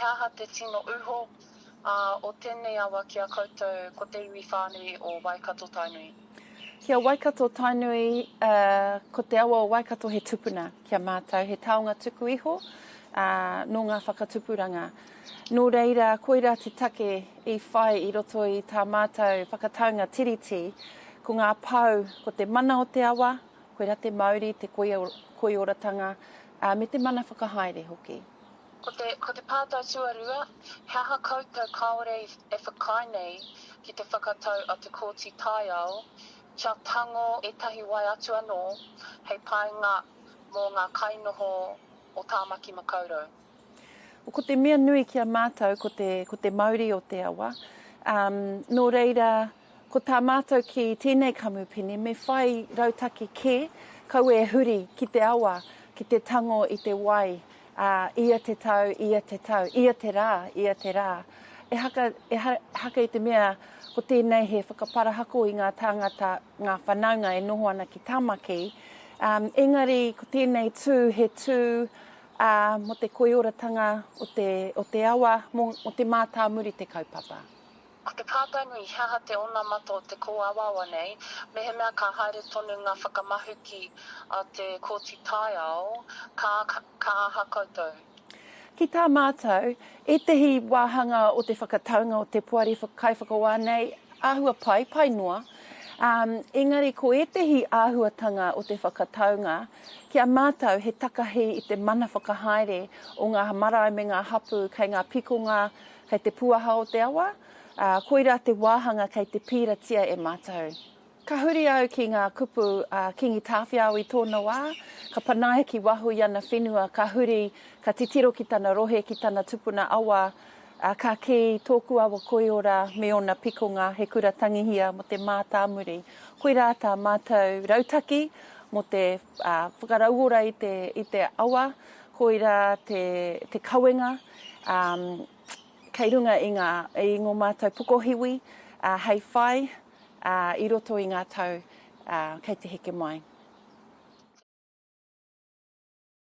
he aha te tino uho o tēnei awa ki a koutou ko te iwi whānui o Waikato-Tainui? Ki a Waikato-Tainui, ko te awa o Waikato he tupuna ki a mātou, he taonga tuku iho nō ngā whakatupuranga. Nō reira, koirā te take i whai i roto i tā mātou whakataunga Tiriti, ko ngā pou, ko te mana o te awa, koirā te mauri, te koioratanga, me te mana whakahaere hoki. Ko te, ko te pātai tuarua, he aha koutou kāore e whakaae nei ki te whakatau a te Kōti Taiao kia tango ētahi wai atu anō hei painga mō ngā kainoho o Tāmaki Makaurau? Ko te mea nui ki a mātou ko te, ko te mauri o te awa. Um, nō reira, ko tā mātou ki tēnei kamupene me whai rautaki kē, kaua e huri ki te awa, ki te tango i te wai, ā, ia te tau, ia te tau, ia te rā, ia te rā. Ehaka, ehaka i te mea ko tēnei he whakaparahako i ngā tāngata, ngā whanaunga e noho ana ki Tāmaki, ā, engari ko tēnei tū he tū, ā, mō te koioratanga o te, o te awa, mō, mō te mātāmuri te kaupapa. Ko te pātai nui, he aha te onamata o te kōawaawa nei, mehemea ka haere tonu ngā whakamahuki a te Kōti Taiao, ka, ka aha koutou? Ki tā mātou, ētehi wāhanga o te whakataunga o te Poari Kaiwhakawā nei, āhua pai, pai noa. Um, engari ko ētehi āhuatanga o te whakataunga, ki a mātou he takahi i te mana whakahaere o ngā marae me ngā hapū kei ngā pikonga, Kei te puaha o te awa, ā, koirā te wāhanga kei te pīratia e mātou. Ka huri au ki ngā kupu a Kīngi Tāwhiao i tōna wā, ka panaia ki waho i ana whenua, ka huri, ka titiro ki tana rohe, ki tana tupuna awa, ā, ka kī, Tōku awa koiora me ōna pikonga, he kura tangihia mō te mātāmuri. Koirā tā mātou rautaki mō te whakarauora i te, i te awa, koirā te, te kawenga, ā, kei runga i ngā, i ngō mātou pokohiwi, ā, hei whai, ā, i roto i ngā tau, ā, kei te heke mai.